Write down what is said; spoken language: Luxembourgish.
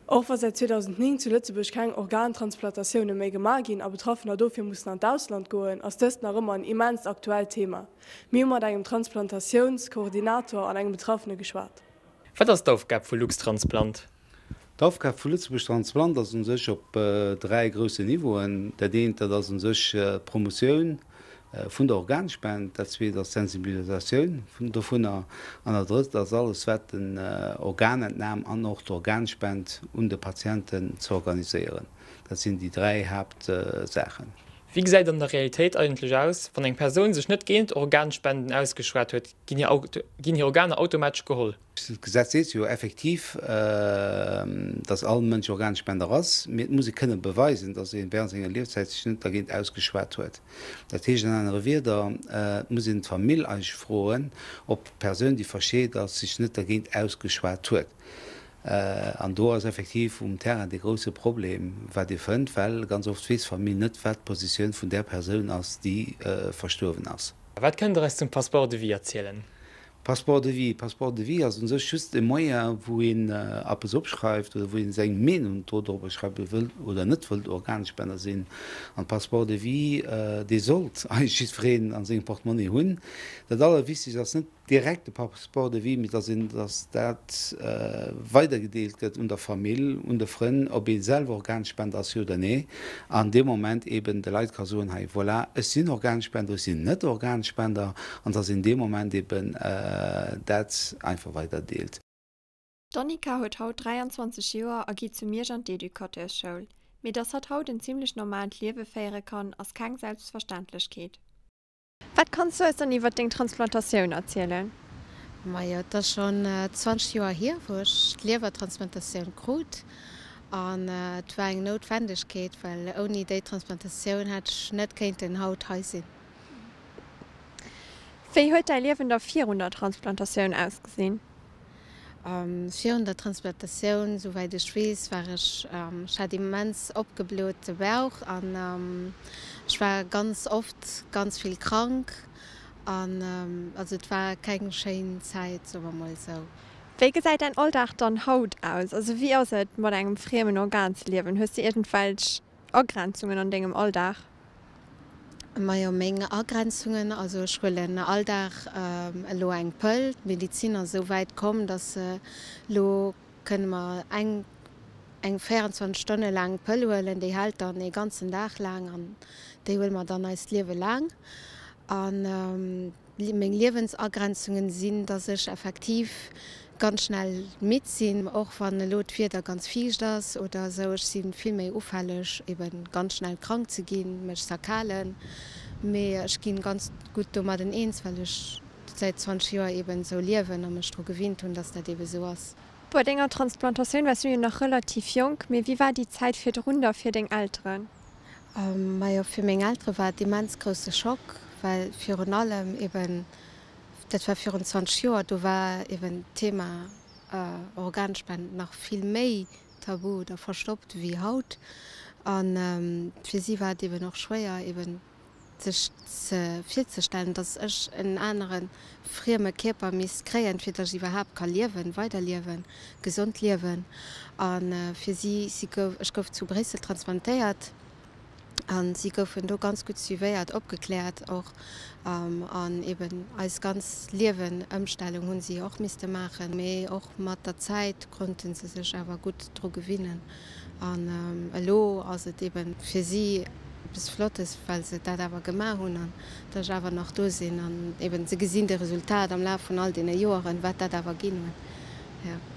Och wa säit 2009 zu Lëtzebuerg keng Organtransplantatioune méi gemaach ginn a Betraffener dofir mussen an d'Ausland goen, ass dëst nach ëmmer en immenst aktuellt Thema. Mir hu mat engem Transplantatiouns-Koordinator an engem Betraffene geschwat. Wat ass d'Aufgab vu Luxtransplant? D'Aufgab vu Lëtzebuerg Transplant ass u sech op 3 groussen Niveauen. Dat eent, dat ass u sech d'Promotioun vun der Organspend, dat zweet ass d'Sensibilisatioun dovunner an dat drëtt ass alles wat den Organentnam an och d'Organspend un de Patienten ze organiséieren. Dat sinn déi 3 Haaptsaachen. Wéi gesäit an der Realitéit eigentlech aus, wann eng Persoun sech net géint Organspenden ausgeschwat huet, ginn hir Organer automatesch geholl? D'Gesetz seet jo effektiv, dass all Mënsch Organspender ass, mee et muss ee kënne beweisen, dass ee während senger Liefzäit sech net dergéint ausgeschwat huet. Dat heescht an anere Wierder, et muss een d'Famill eigentlech froen, ob d'Persoun, déi verscheet ass, sech net dergéint ausgeschwat huet. An do ass effektiv um Terrain dee grousse Problem, wat ee fënnt, well ganz oft weess d'Famill net, wat d'Positioun vun där Persoun ass, déi verstuerwen ass. Wat kënnt Der eis zum Passeport de vie erzielen? Passeport de vie, Passeport de vie ass u sech just e Moyen, wou een eppes opschreift oder wou een seng Meenung do dorobber schreift, ob ee wëllt oder net wëllt Organspender sinn. An Passeport de vie, dee sollt eigentlech jiddwereen a sengem Portemonnaie hunn. Dat Allerwichtegst ass net direkt de Passeport de vie, mee dass een, dass dat weidergedeelt gëtt un der Famill, un de Frënn, ob ee selwer Organspender ass, jo oder nee. An dee Moment eben de Leit ka soen, hei voilà, ech sinn Organspender, ech sinn net Organspender, an dass een dee Moment eben dat einfach weider deelt. D'Annika huet haut 23 Joer a geet zu Miersch an d'Educateursschoul. Mee dass hatt haut en zimmlech normaalt Liewe féiere kann, ass keng Selbstverständlechkeet. Wat kanns du eis dann iwwert deng Transplantatioun erzielen? Majo, et ass schonn 20 Joer hier, wou ech d'Liewertransplantatioun krut. An et war eng Noutwendegkeet, well ouni déi Transplantatioun hätt ech net kéinten haut hei sinn. Wéi huet däi Liewen da virun der Transplantatioun ausgesinn? Virun der Transplantatioun, souwäit ech weess, war ech, ech hat immens opgeblote Bauch an ech war ganz oft ganz vill krank an also et war keng schéin Zäit, soe mer mol esou. Wéi gesäit däin Alldag dann haut aus? Also wéi ass et mat engem friemen Organ ze liewen? Hues de iergendwelch Agrenzungen an dengem Alldag? Majo, meng Agrenzungen, also ech huelen all Dag elo eng Pëll. D'Medizin ass esou wäit komm, datt se elo kënne mer eng eng 24 Stonne laang Pëll huelen, déi hält dann ee ganzen Dag laang an déi huele mer dann eist Liewe laang. An Meng Liewensagrenzungen sinn, dass ech effektiv ganz schnell midd sinn, och wann elo d'Wieder ganz fiicht ass oder esou. Ech si vill méi ufälleg eben ganz schnell krank ze ginn, mech z'erkalen. Mee ech ginn ganz gutt domadden eens, well ech säit 20 Joer eben esou liewen a mech dru gewinnt hunn, dass dat eben esou ass. Bei denger Transplantatioun waars du jo nach relativ jonk, mee wéi war déi Zäit virdrun da fir deng Elteren? Majo, fir meng Eltere war et immens grousse Schock, well virun allem eben, dat war virun 20 Joer, do war eben d'Thema Organspend nach vill méi tabu oder verstoppt wéi haut. A fir si war et eben och schwéier eben sech ze virzestellen, datt ech en anere frieme Kierper misst kréien, fir datt ech iwwerhaapt ka liewen, weiderliewen, gesond liewen. A fir si, si gouf, ech gouf zu Bréissel transplantéiert a si goufen do ganz gutt suivéiert, opgekläert och. An eben eis ganz Liewenëmstellung hu si och misste maachen. Mee och mat der Zäit konnte se sech awer gutt dru gewinnen. An elo ass et eben fir si eppes Flottes, well se dat awer gemaach hunn an datt ech awer nach do sinn. An eben se gesinn de Resultat am Laf vun all deene Joeren, wat dat awer ginn huet. Jo.